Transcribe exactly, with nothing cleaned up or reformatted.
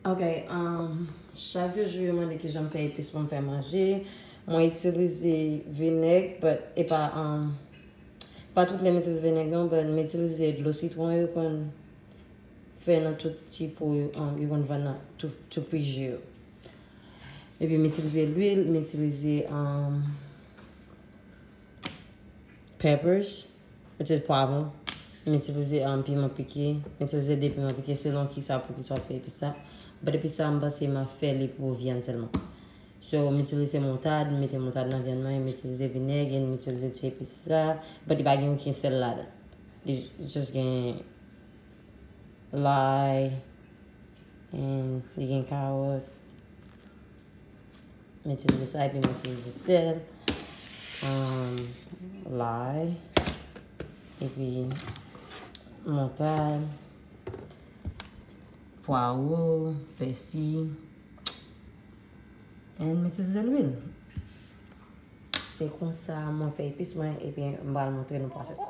Ok, um, chak jou yo mande ki jan m fè epis pou m fè manje. Mwen itilize vinèg, but e pa, um, pa tout lè m itilize vinèg non, but m itilize dlo sitwon yo konn fè nan tout ti po yo, um, yo konn vann nan tout, tout pri ji yo. Epi m itilize lwil, m itilize, um, peppers, which is pwavwon. M itilize, um, piman pike. M itilize de piman pike selon ki sa pou ki sa w ap fè epis sa. But epis sa, m panse m ap fè li pou vyann sèlman. So, m itilize moutad, m mete moutad nan vyann mwen, m itilize vinèg, and m itilize ti epis sa. But li pa gen okenn sèl ladan. Li just gen lay, and li gen kawòt. M itilize sa, epi m itilize sèl, um, lay, epi moutad, pwawo, pèsi, and m itilize lwil. Se konsa mwen fè epis mwen, epi m pral montre nou pwosès.